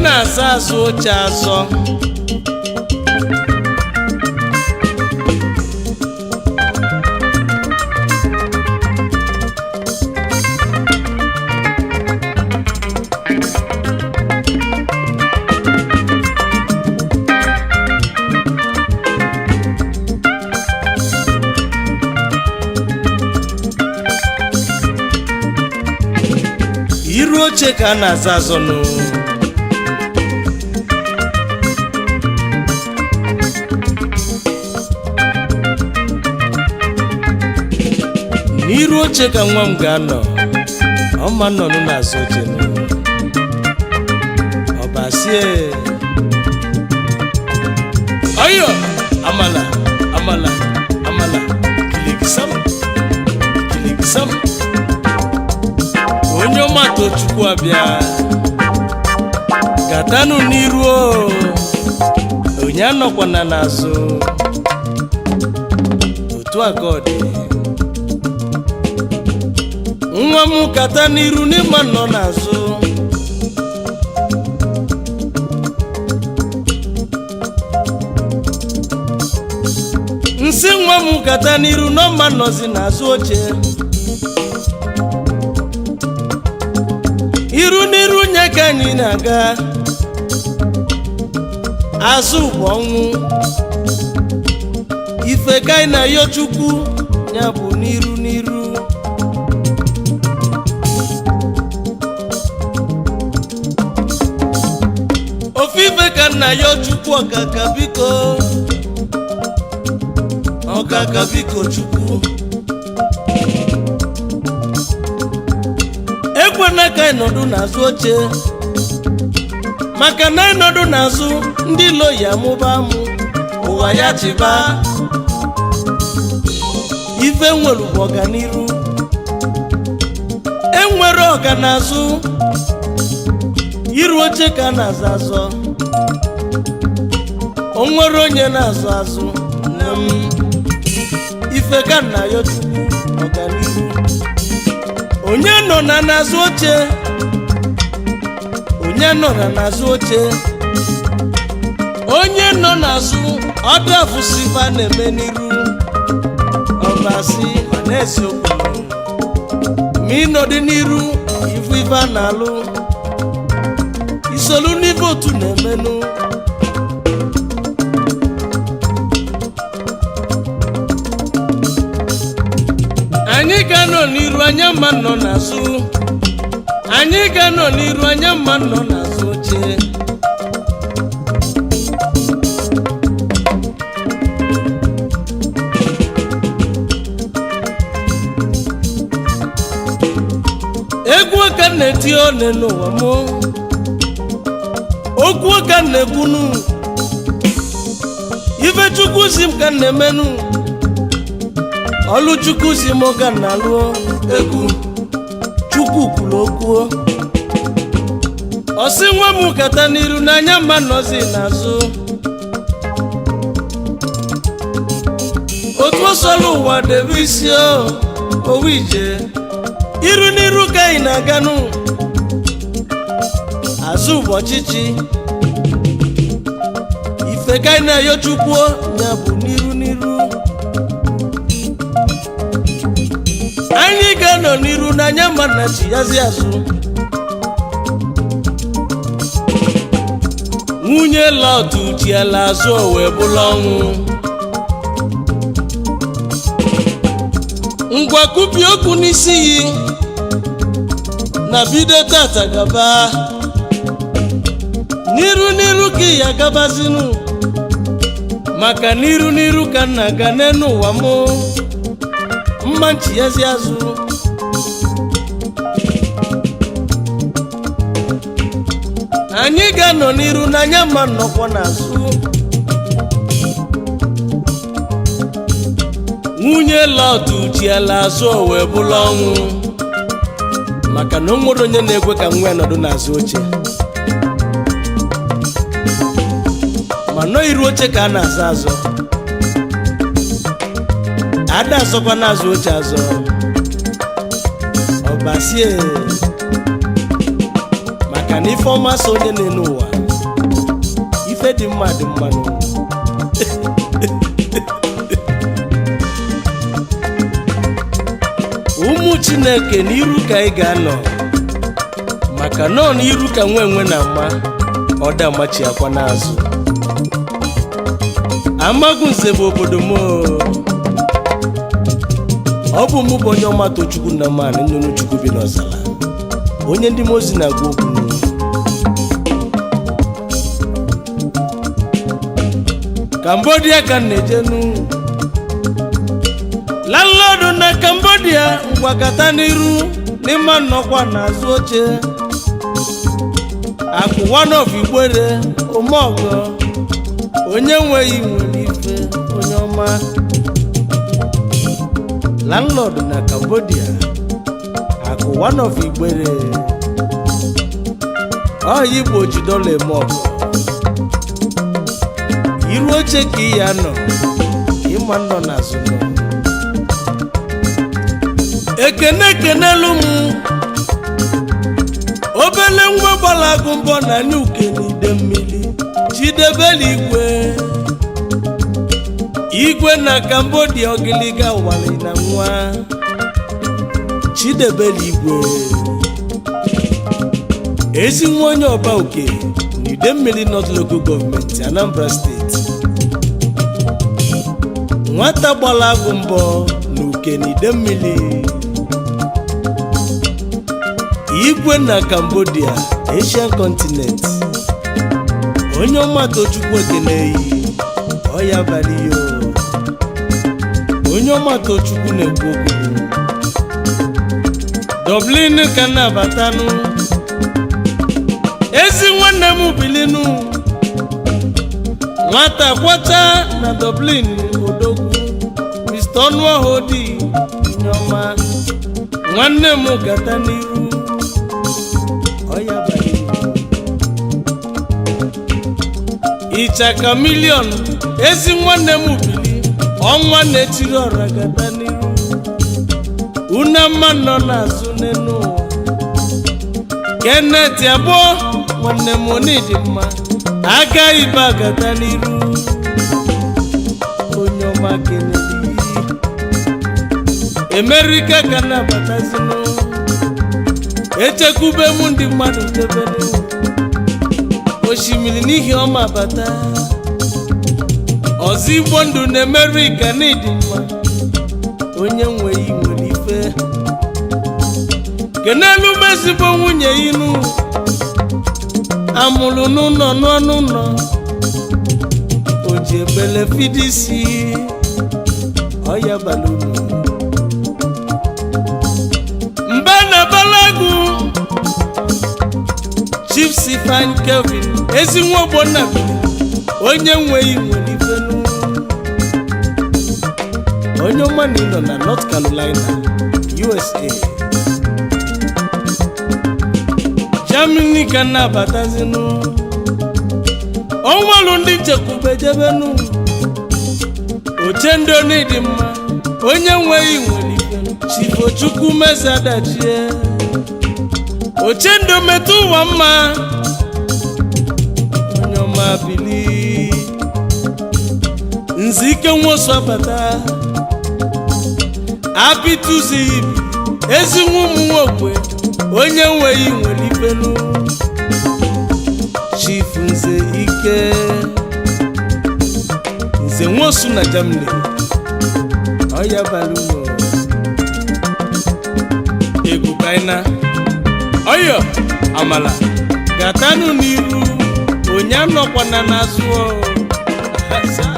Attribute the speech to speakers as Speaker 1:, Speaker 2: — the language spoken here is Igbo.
Speaker 1: Na-azọ azụ oche azọ. Iru oche ka a na-azọ azọ nụ. N'iru oche ka nwa m ga-anọ, ọma nnọnụ n'azụ oche nụ. Ọbasie ọyọ amala amala amala kiligisam kiligisam. Onye ọma Tochukwu abịa gatanụ n'iru o, onye anọkwana n'azụ. Otu a ka ọ dị. Nwa m, kata n'iru n'ịma nọ n'azụ. Nsị nwa m, kata n'iru n'ọma nọzi n'azụ oche. Iru n'iru nye ka anyị na-aga, azụ bụ ọnwụ. Ife ka anyị na-ayọ Chukwu ya bụ n'iru n'iru. Ofu ife ka nna ya, Chukwu ọkaka biko, ọkaka biko, Chukwu ekwena ka anyị nọdụ n'azụ oche, maka na anyị nọdụ n'azụ, ndị ilo ya amụba amụ ụwa ya chịba. Ife nwere bụ ọganiru, enwere ọganazụ. Iru oche ka a na-azọ azọ, o nwere onye na-azụ azụ nne m. Ife ka nna ya, Chukwu ọganihu. Onye nọ na n'azụ oche? Onye nọ na n'azụ oche? Onye nọ n'azụ ọdụ afụsifa na-eme n'iru ọbasi ma na-eziokwu. Ma ịnọdụ n'iru ifu ife a na-alụ, isolu n'ife otu na-emenụ. Anyị ga-anọ n'iru anya mma nọ n'azụ. Anyị ga-anọ n'iru anya mma nọ n'azụ oche. Egwu ka m na-eti one n'ụwa m, okwu ka m na-ekwunu, ife Chukwu si m ka m na-emenụ, ọlụ Chukwu si m ka m na-alụ. Egwu Chukwu kwuru okwu, ọsị nwa m kata n'iru n'anya mma nọzi n'azụ. Otu ọsọlụ ụwa debe isi owu ije, iru n'iru ka anyị na-aganụ, azụ bụ ọchịchị. Ife ka anyị na-ayọ Chukwu ya bụ n'iru n'iru. Anyị ga-anọ n'iru n'anya mma na chi yazi azụ. Nwunye Lọtụ chiela azụ, o wee bụla ọnwụ. Ngwa, kwubi okwu n'isi yi na bido tata gaba n'iru n'iru ka ya gabazinu, maka n'iru n'iru ka nna ga n'enu ụwa mụ mma nchiyazi azụ. Anyị ga-anọ n'iru n'anya mma nnọkwa n'azụ. Nwunye Lọtụ chiela azụ, o wee bụla ọnwụ, maka na o nwere onye na-ekwe ka nwa ya nọdụ n'azụ oche. Ma nọ iru oche ka a na-azọ azọ, ada azọkwa n'azụ oche azọ. Ọbasie maka Maka na ife ọma so onye na-enu ụwa, ife dị mma dị mma n'ụwa. Ụmụ Chineke, n'iru ka anyị ga-anọ, maka nọ n'iru ka nwe nwe na ama ọda amachi akwa n'azụ. Amagunze bụ obodo m oo. Ọ bụ mụ bụ onye ọma Tochukwu na man nnụnụ Chukwu bi n'ọzara, onye ndị mozi na-agwa okwu. Cambodia ka m na-ejenu. Landlord na Cambodia, ngwakọta n'iru n'ịma nnọkwa n'azụ oche. Akụ one of Igbere omeọgọ, onye nweghị nwere ife. Onye ọma, landlord na Cambodia, akụ one of Igbere, ọya Igbo ji dọla eme ọgọ. Iru oche ka ị ya nọ, ịma nọ n'azụ nọ. Ekene ekenelu m obele nwa gbara agụ mbọ na anya uke n'ide mmiri, chidebere igwe igwe na Cambodia. Ogiliga wali na nwa chidebere igwe, ezi nwa onye ọba uke n'ide mmiri North Local Government, Anambra State. Nwata gbara agụ mbọ na uke n'ide mmiri, igwe na Cambodia, Asian continent. Onye ọma, Tochukwu ekeneyi ọya bara ihe o. Onye ọma, Tochukwu na-ekwu okwu. Dublin ka na-abatanụ. Ezi nwanne m, bilinu nwata kwọcha na Dublin, odogwu Mr. Ọnụọhụ dị, onye ọma, nwanne m, gata n'iru ọya bara uru. Ịchaka million, ezi nwanne m, bili ọnwa na-etiri ọra, gata n'iru. Unama nọ n'azụ n'elu ụwa. Kenneth abụọ, nwanne m, onidi mma aka ibe, agata n'iru. Onye ọma, kenedi Emerika ka na-abatazinụ. Echekwube m ndị mmadụ debere osimiri n'ihi ọma bata ọzọ. Igbo ndụ na Emerika n'ịdị mma, onye nweghị nwere ife. Kenelu m ezigbo nwunye inu amụrụ n'ụlọ n'ọnụ ụlọ, o ji ebele fidisi ọya balunu mba na balagu. Chief Stephen Kelvin, ezi nwa ogbonna, onye nweghị nwere ifenu. Onye ọma na ịnọ na North Carolina, USA. Germany ka na-abatazinu. Onwelu ndị nchekwube jebenu oche ndị onidi mma, onye nweghị nwere ifenu. Chifochukwu mezadachie ochendo metụ ụwa mma. Onye ọma, bili nze ike nwosu abata apịtụzi ibi, ezi nwa ụmụ nwokwe, onye nweghị nwere ifenu. Chief Nze Ike Nze Nwosu na Germany, ọya bara uru. Egwu kaina ọyọ amala gatanụ n'iru, onye anọkwana n'azụ o. Asa.